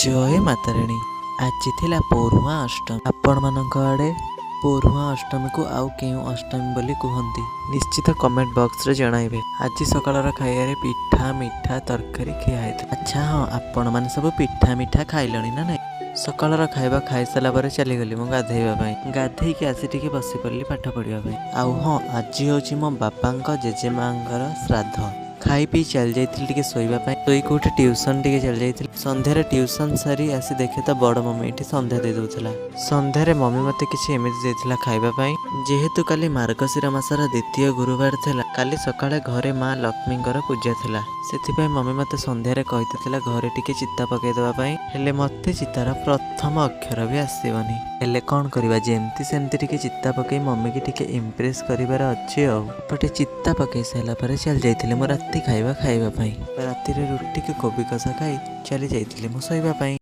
ଜୟ ମା ତାରିଣୀ। ଆଜି ଥିଲା ପୋରୁହାଁ ଅଷ୍ଟମୀ। ଆପଣମାନଙ୍କ ଆଡ଼େ ପୋରୁହାଁ ଅଷ୍ଟମୀକୁ ଆଉ କେଉଁ ଅଷ୍ଟମୀ ବୋଲି କୁହନ୍ତି, ନିଶ୍ଚିତ କମେଣ୍ଟ ବକ୍ସରେ ଜଣାଇବେ। ଆଜି ସକାଳର ଖାଇବାରେ ପିଠା, ମିଠା, ତରକାରୀ ଖିଆ ହେଇଥିଲା। ଆଚ୍ଛା ହଁ, ଆପଣମାନେ ସବୁ ପିଠା ମିଠା ଖାଇଲଣି ନା ନାଇଁ? ସକାଳର ଖାଇବା ଖାଇସାରିଲା ପରେ ଚାଲିଗଲି ମୁଁ ଗାଧେଇବା ପାଇଁ। ଗାଧେଇକି ଆସି ଟିକେ ବସି ପଡ଼ିଲି ପାଠ ପଢ଼ିବା ପାଇଁ। ଆଉ ହଁ, ଆଜି ହେଉଛି ମୋ ବାପାଙ୍କ ଜେଜେମାଙ୍କର ଶ୍ରାଦ୍ଧ। ଖାଇ ପିଇ ଚାଲି ଯାଇଥିଲି ଟିକେ ଶୋଇବା ପାଇଁ। ଶୋଇକି ଉଠି ଟ୍ୟୁସନ୍ ଟିକେ ଚାଲି ଯାଇଥିଲି। ସନ୍ଧ୍ୟାରେ ଟ୍ୟୁସନ୍ ସାରି ଆସି ଦେଖେ ତ ବଡ଼ ମମି ଏଠି ସନ୍ଧ୍ୟା ଦେଇ ଦେଉଥିଲା। ସନ୍ଧ୍ୟାରେ ମମି ମୋତେ କିଛି ଏମିତି ଦେଇଥିଲା ଖାଇବା ପାଇଁ। ଯେହେତୁ କାଲି ମାର୍ଗଶିର ମାସର ଦ୍ୱିତୀୟ ଗୁରୁବାର ଥିଲା, କାଲି ସକାଳେ ଘରେ ମା ଲକ୍ଷ୍ମୀଙ୍କର ପୂଜା ଥିଲା, ସେଥିପାଇଁ ମମି ମୋତେ ସନ୍ଧ୍ୟାରେ କହିଦେଇଥିଲା ଘରେ ଟିକେ ଚିତା ପକାଇ ଦେବା ପାଇଁ। ହେଲେ ମୋତେ ଚିତାର ପ୍ରଥମ ଅକ୍ଷର ବି ଆସିବନି। ହେଲେ କ'ଣ କରିବା, ଯେମିତି ସେମିତି ଟିକେ ଚିତା ପକାଇ ମମିକି ଟିକେ ଇମ୍ପ୍ରେସ୍ କରିବାର ଅଛି। ଆଉ ଏପଟେ ଚିତା ପକାଇ ସାରିଲା ପରେ ଚାଲି ଯାଇଥିଲି ମୁଁ ରାତି ଖାଇବା ଖାଇବା ପାଇଁ। ରାତିରେ ରୁଟିକୁ କୋବି କଷା ଖାଇ ଚାଲି ଯାଇଥିଲି ମୁଁ ଶୋଇବା ପାଇଁ।